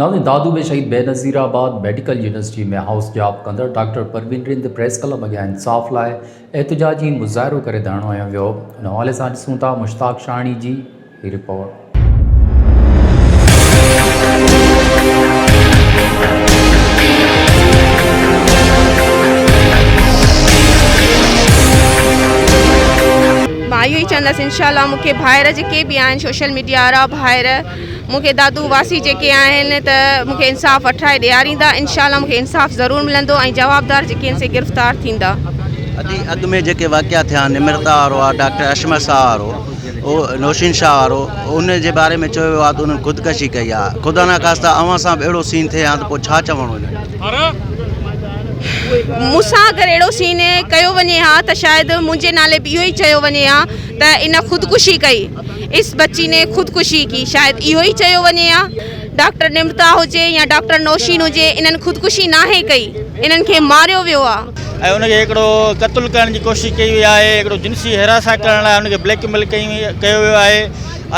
ناظرين Dadu ۾ Shaheed Benazirabad medical university ۾ house job ڪندڙ doctor Parveen Rind press club اڳيان انصاف لاء احتجاجي مظاهرو ڪري ڌرڻو هنيو ويو ان حوالي سان ڏسون ٿا مشتاق شاهاڻي جي هي رپورٽ. مان اهو ئي چوندس انشاء الله مون کي ڀائر جيڪي به آهن سوشل ميڊيا وارا ڀائر مون کي دادو واسي جيڪي آهن ته مون کي انصاف وٺرائي ڏياريندا انشاء الله مون کي انصاف ضرور ملندو ۽ جوابدار جيڪي آهن سي گرفتار ٿيندا. ادي اڳ ۾ جيڪي واقعا ٿيا نمرتا وارو آ ڊاڪٽر اشمت شاهه وارو او نوشين شاهه وارو ان جي باري ۾ چيو ويو آ ته انهن خودڪشي ڪئي آ خدا نخواسته اوهان سان به اهڙو سين ٿئي ها ته پوء ڇا چوڻو انهن کي. مون سان اگر اهڙو سين ڪيو وڃي ها ته شايد منهنجي نالي به اهو ئي چيو وڃي ها ته ان خودڪشي ڪئي اس بچي ني خودڪشي ڪي شايد اهو ئي چيو وڃي ها ڊاڪٽر نمرتا هجي يا ڊاڪٽر نوشين هجي انهن خودڪشي ناهي ڪئي انهن کي ماريو ويو آ. ۽ ان کي هڪڙو قتل ڪرڻ جي ڪوشش ڪئي وئي آهي هڪڙو جنسي هراسان ڪرڻ لاء ان کي بليڪ ميل ڪيو ويو آهي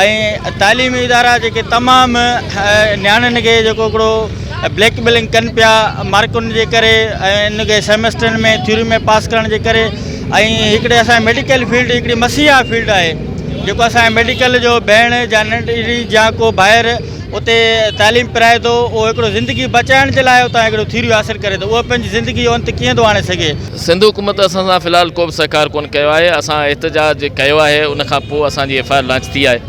۽ تعليمي ادارا جيڪي تمام نياڻين کي جيڪو هڪڙو بليڪ ميلنگ ڪن پيا مارڪن جي ڪري ۽ ان کي سيمسٽرن ۾ ٿيوري ۾ پاس ڪرڻ جي ڪري ۽ هڪڙي اسان جي ميڊيڪل فيلڊ هڪڙي مسيحا فيلڊ آهي جيڪو اسان جي ميڊيڪل جو ڀيڻ يا ننڍڙي يا ڪو ڀائر اتي تعليم پرائي ٿو اهو هڪڙو زندگي بچائڻ جي لاء اتان هڪڙو ٿيوري حاصل ڪري ٿو اهو پنهنجي زندگي جو انت ڪيئن ٿو آڻي سگهي. سنڌ حڪومت اسان سان في الحال ڪو به سهڪار ڪونه ڪيو آهي اسان احتجاج ڪيو آهي ان کان پوء اسان جي ايف I R launch ٿي آهي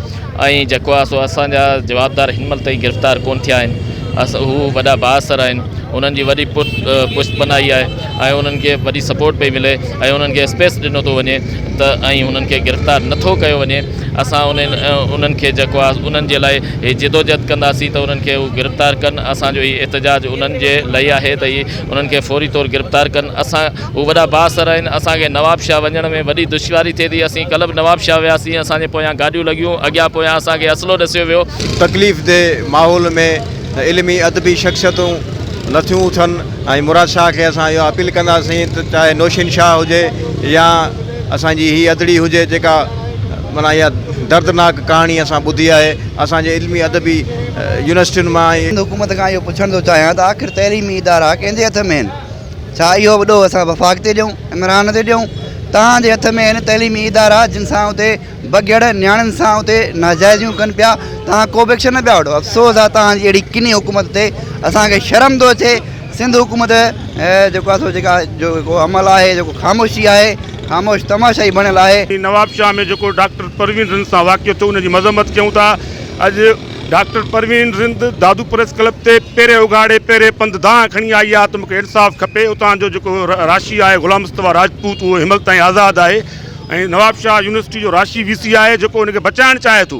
۽ جيڪو آهي سو اسان جا جوابدار هن مهل تائين گرفتار ڪونه ٿيا آهن هو وڏا بااثر آهن انهن جي وڏي پشت پناهي آهي ۽ انهن کي وڏي سپورٽ پئي ملي ۽ انهن کي اسپيس ڏنو ٿو وڃي ته ۽ انهن کي گرفتار نٿو ڪيو وڃي اسان انهن کي جيڪو آهي انهن جي لاء هي جدوجهد ڪنداسين ته انهن کي هو گرفتار ڪن اسان جو هي احتجاج انهن جي لئي آهي ته هي انهن کي فوري طور گرفتار ڪن اسان هو وڏا بااثر آهن اسان کي نوابشاهه وڃڻ ۾ وڏي دشواري ٿئي ٿي اسين ڪلهه به نوابشاهه وياسين اسان جي پويان گاڏيون لڳيون اڳيان پويان اسان کي اسلحو ڏسيو ويو. تڪليف ده ماحول ۾ علمي ادبي شخصيتون نٿيون اٿن ۽ مراد شاهه کي اسان اهو اپيل ڪنداسين ته چاهي نوشين شاهه هجي يا اسان جي هي ادڙي هجي جيڪا معنيٰ اها دردناڪ ڪهاڻي اسان ٻڌي آهي اسان جي علمي ادبي يونيورسٽين مان ۽. سنڌ حڪومت کان اهو پڇڻ ٿو چاهيان ته آخر تعليمي ادارا ڪنهن جي هٿ ۾ آهن؟ ڇا اهو به ڏوهه اسان وفاق تي ڏيون، عمران تي ڏيون؟ توهان جي هٿ ۾ آهن تعليمي ادارا جن سان اتي بگهڙ نياڻين سان اتي ناجائزيون ڪن پيا، توهان ڪو به ايڪشن نه پيا وٺو، افسوس آهي توهان جي اهڙي ڪني حڪومت تي، اسان کي شرم ٿو اچي، سنڌ حڪومت جيڪو آهي سو جيڪا جيڪو عمل آهي جيڪو خاموشي آهي خاموش تماشائي بڻيل آهي. نوابشاهه ۾ جيڪو ڊاڪٽر پروين رند سان واقعو ٿيو ان جي مذمت ڪيون ٿا اڄ doctor Parveen Rind Dadu press club تي پيرين اگهاڙي پيرين پنڌ دانهن کڻي آئي آهي ته مونکي انصاف کپي اتان جو جيڪو راشي آهي غلام مصطفيٰ راجپوت اهو هن مهل تائين آزاد آهي ۽ نوابشاهه يونيورسٽي جو راشي وي سي آهي جيڪو ان کي بچائڻ چاهي ٿو.